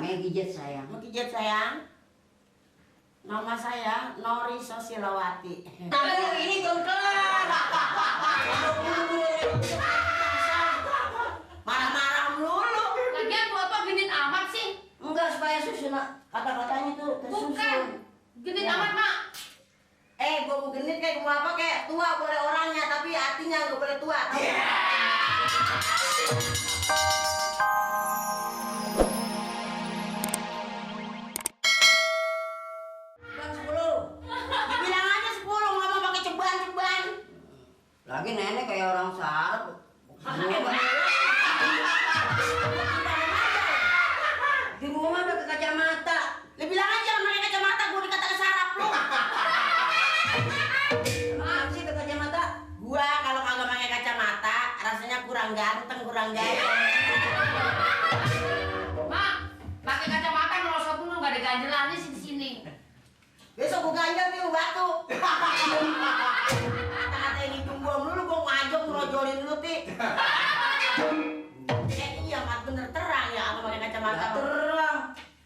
Maggie Jet sayang. Maggie Jet sayang. Nama saya Nori Sosilawati. Aduh, ini belum kelar. Marah-marah melulu. Lagian buat apa genit amat sih? Enggak, supaya susun kata-katanya tuh tersusun. Bukan. Genit amat, Mak. Gue mau genit kayak mau apa kayak tua boleh orangnya tapi hatinya gak boleh tua. Bang 10. Dibilang aja 10 nggak mau pakai ceban-ceban. Lagi nenek kayak orang sarap. Di rumah udah ke kacamata. Lu bilang aja pakai kacamata gue dikata sarap lu. Emang sih ke kacamata? Gua kalau kagak pakai kacamata rasanya kurang ganteng, kurang gaya. Mak, pakai kacamata ngerosot dulu nggak ada ganjelannya sih di sini. Besok gua ganjel nih batu. Kata-kata ini tunggu dulu gua ngajak ngerojolin lu ti. Iya mat bener terang ya apa pakai kacamata Nggak terang.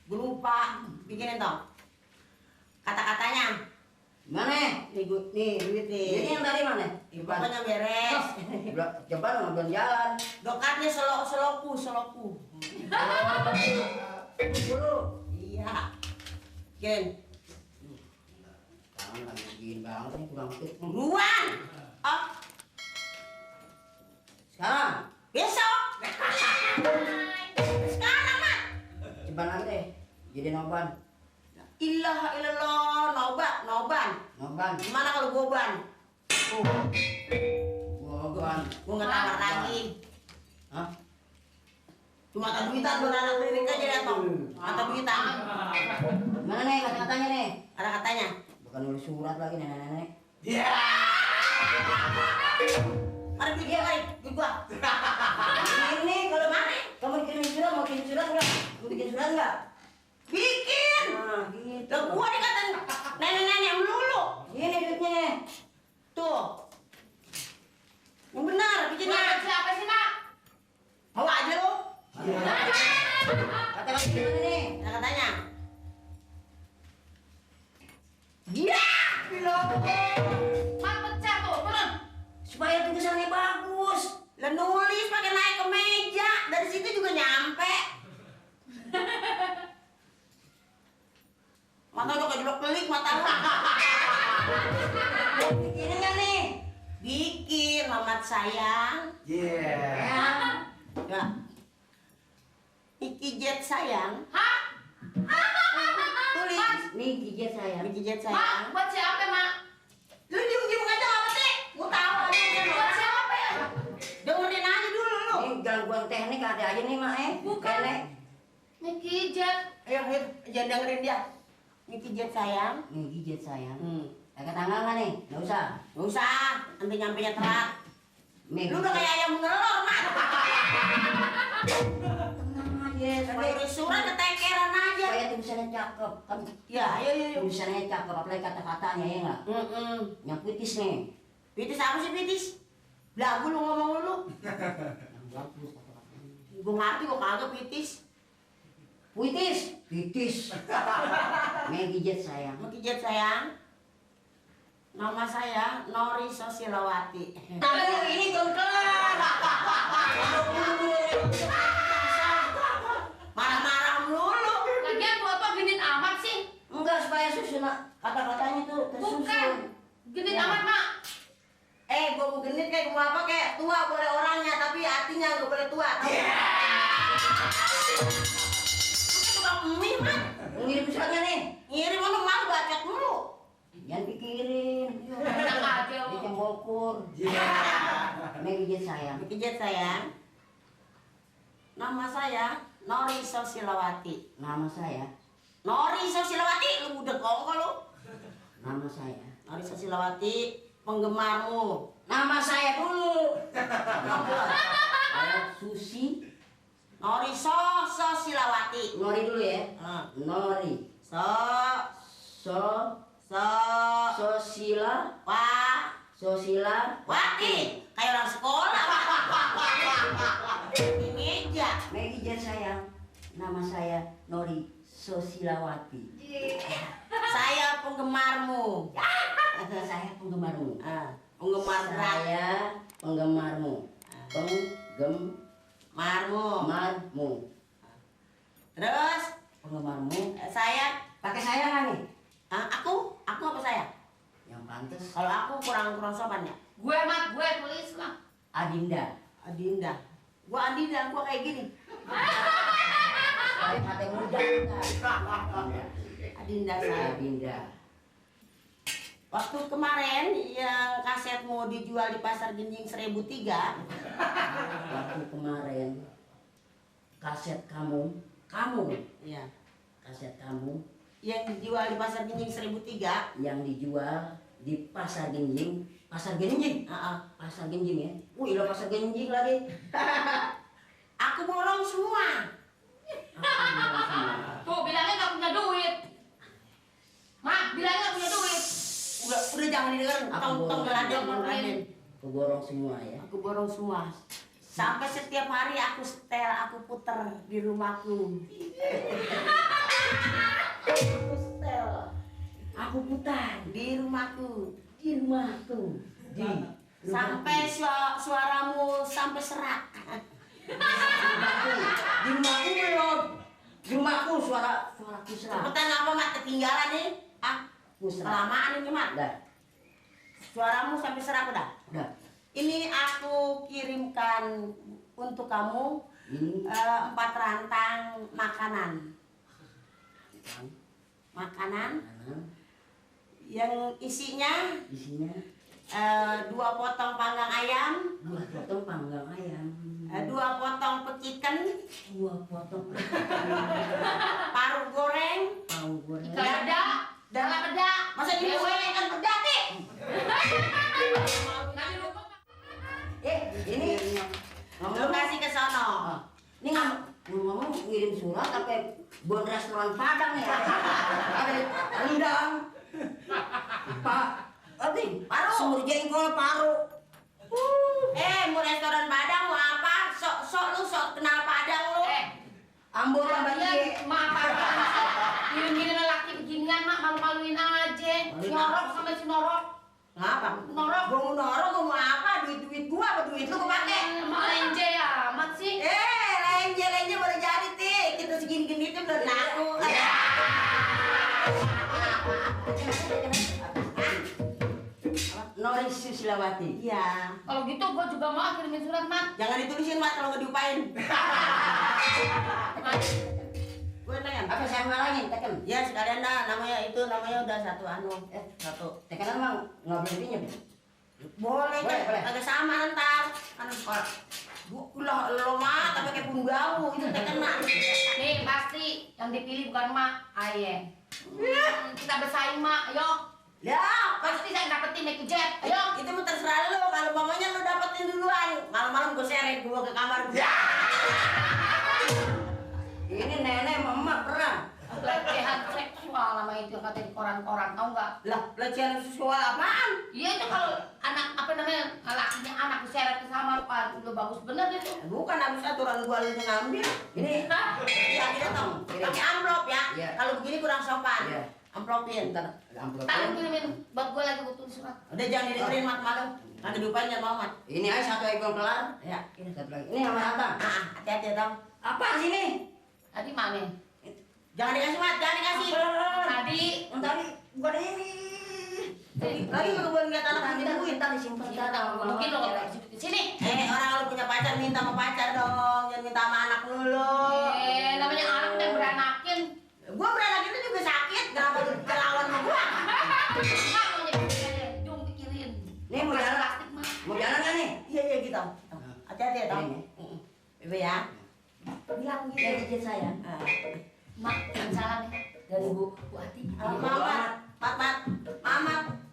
Gua lupa bikinin dong. Kata-katanya. Mana? Nih duit nih. Ini yang tadi mana? Pokoknya beres. Coba lo belum jalan. Dokatnya seloku. Dulu. Iya. Ken. Tangan lagi begini banget nih kurang fit. Buruan. Oh, Sekarang. besok. Sekarang mah. Coba lagi deh. Jadi noban. Ilaha illallah, noban. Noban. Gimana kalau goban? Noban. Gua nggak tawar lagi. Hah? Cuma tak duitan lu anak klinik aja datang. Mata duitan. Mana nih kata-katanya nih? Ada katanya. Bukan nulis surat lagi nenek-nenek. Ada duit gua, duit gua. Ini kalau mana? Kamu kirimin surat, mau kirim surat nggak? Mau bikin surat nggak? Bikin. Nah, gitu. Lah gua dikatain nenek-nenek melulu. Ini duitnya. Tuh. Yang benar bikinnya. Mak, siapa sih, Mak? Bawa aja lu. Kata-kata gimana nih? Ada katanya. Ya, bilang. Mak pecah tuh, turun. Supaya tulisannya bagus. Lah nulis pakai naik ke meja, dari situ juga nyampe. Mata lu kayak jelek pelik mata lu. Bikin nggak nih? Bikin Mamat sayang. Ya. Ya. Iki Jet sayang. Hah? Tulis. Nih gigit saya. Iki Jet Mak, sayang. buat siapa, Mak? Lu diem-diem aja apa sih? Gua tahu aja Buat siapa ya? dengerin aja dulu lu. Ini gangguan teknik ada aja nih mak Bukan. Nenek. Maggie Jet. Ayo, jangan dengerin dia. Iki Jet sayang. Nih gigit saya. Pakai tanggal nggak nih? Nggak usah. Nggak usah, nanti nyampenya telat. Nih. Lu udah kayak ayam nelor, Mat. Tenang aja. Supaya Nulis surat ketekeran aja. supaya tulisannya cakep kan. Ya, ayo. Tulisannya cakep apalagi kata-katanya ya nggak? Yang puitis nih. Pitis apa sih pitis? Belagu lu ngomong lu. Yang bagus kata-katanya. Gua ngerti gua kagak pitis. Puitis. Puitis. Maggie Jet sayang. Maggie Jet sayang. Nama saya Nori Sosilawati. Aduh, ini belum kelar. Marah-marah melulu. Lagian buat apa genit amat sih? Enggak, supaya susun kata-katanya tuh tersusun. Bukan. Genit Ya. amat, Mak. Gua mau genit kayak mau apa kayak tua boleh orangnya tapi hatinya gak boleh tua. Tukang mie, Mat. Ngirim suratnya nih. Ngirim lu malu bacot mulu. Jangan pikirin. Enak aja lu. Bikin bokur. Maggie Jet sayang. Maggie Jet sayang. Nama saya Nori Sosilawati. Nama saya. Nori Sosilawati, lu udah kongko lu. Nama saya. Nori Sosilawati, penggemarmu. Nama saya dulu. Susi. Nori Sosilawati. Nori dulu ya. Nori. Sosila. Wati. Kayak orang sekolah. Di meja. Maggie Jet sayang. Nama saya Nori Sosilawati. Saya penggemarmu. Saya penggemarmu. Penggemar berat. Saya penggemarmu. Penggemarmu. Terus Penggemarmu. saya Pakai saya nggak nih? aku apa saya? Yang pantas. Kalau aku kurang sopan ya. Gue tulis mah. Adinda. Adinda. Gua Adinda, gua kayak gini. Saya mata muda. Adinda saya. Adinda. Waktu kemarin yang kaset mau dijual di Pasar Genjing 1003. Waktu kemarin kaset kamu, Iya. kaset kamu Yang dijual di Pasar Genjing 1003. yang dijual di Pasar Genjing. Pasar Genjing? Pasar Genjing ya? Wih, lo Pasar Genjing lagi. Aku borong semua. Tuh bilangnya nggak punya duit. Mak, bilangnya nggak punya duit. Udah jangan didengar. Tong geladang Raden. Aku borong semua ya. Aku borong semua. Sampai setiap hari aku setel, aku puter di rumahku. Aku setel. Aku putar Di rumahku. di rumahku. Di Sampai suaramu sampai serak. di rumahku belum. Di rumahku suaraku serak. Cepetan apa mat ketinggalan nih? Aku serak. Kelamaan ini mat. Dah, Suaramu sampai serak udah. dah. Ini aku kirimkan untuk kamu Ini 4 rantang makanan. Makanan yang isinya isinya 2 potong panggang ayam, 2 potong panggang ayam, 2 potong pekiken, 2 potong paru goreng, tahu goreng. Ikan peda, dalam peda. masa digoreng kan pedas nih? Nanti lupa. Ini Lu kasih ke sono. ini ngomong ngirim surat sampai bon restoran Padang ya. Ada rendang, Pak, Paru. sumur jengkol paru. Mau restoran Padang mau apa? Sok lu kenal Padang lu. Ambon Iya, lagi. mak apa? Kirim-kirim laki beginian mak malu-maluin aja. Nyorok sama si Norok. Ngapa? Norok. Gua mau norok, gua mau apa? Duit gua apa duit lu kepake? Mak lenje amat sih. Lenje baru jadi tik. Kita segini-gini tuh belum laku. Nori Susilawati. Iya. Kalau gitu gua juga mau kirimin surat mak. Jangan ditulisin mat kalau nggak diupain. Gue nanya. Apa saya ngalangin tekan? Ya sekalian dah namanya udah satu satu. Tekanan mah nggak boleh pinjam. Boleh kan? Boleh. Agak sama ntar. Kan gua lo mah tapi kayak punggau itu teh kena. Nih pasti yang dipilih bukan mak, aye. Kita bersaing mak, ayo. Ya, Pasti saya dapetin naik jet, ayo. itu mah terserah lu. Kalau mamanya lu dapetin duluan, malam-malam gue seret gua ke kamar gua. Ini nenek mama pernah. Pelecehan seksual nama itu yang kata di koran-koran, tau nggak? Lah, pelecehan seksual apaan? Iya itu kalau anak apa namanya lakinya anak diseret ke sama udah bagus bener itu. Bukan habis aturan gua lu ngambil. Ini Ya kita tahu. Pakai amplop ya. Iya. Kalau begini kurang sopan. Iya. Amplopin. ntar amplop. Tangan kirimin buat gue lagi butuh surat. Udah jangan didengerin mat malu. Nanti diupain jangan mau mat. Ini aja satu ekor kelar. Ya. Ini satu lagi. Ini sama Abang. Hati-hati tau. Apa sih ini? Tadi mana? Jangan dikasih mat, jangan dikasih. Tadi Yang tadi bukan ini. Lagi lu boleh ngeliat anak Nanti punya duit. kita disimpan kita tahu mungkin lo nggak di sini. Orang kalau punya pacar minta sama pacar dong, jangan minta sama anak lu. Namanya anak udah beranakin. Gua beranak itu juga sakit, kenapa lu kelawan sama gua? Mak mau jadi dong pikirin. Nih mau jalan. Plastik mah. Mau jalan nggak nih? Iya gitu. Hati-hati ya tau. Ini. Ibu ya. Bilang gitu. Dari cicit saya. Mak jangan salah nih. Dari Bu Ati.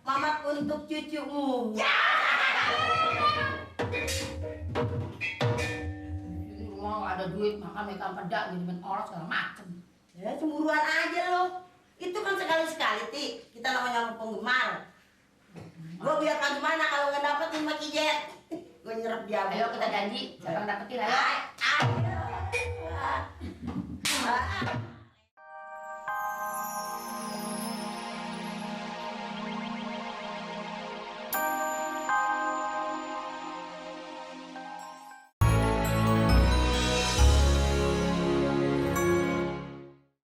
Mamat untuk cucumu. Ya. Mau ada duit makan mereka peda ngirimin orang segala macem. Ya cemburuan aja lo. Itu kan sekali-sekali ti. Kita namanya penggemar. Gua biar gimana kalau nggak dapetin Maki Jet. Gua nyerap dia. Ayo kita janji, jangan dapetin ayo. Ayo.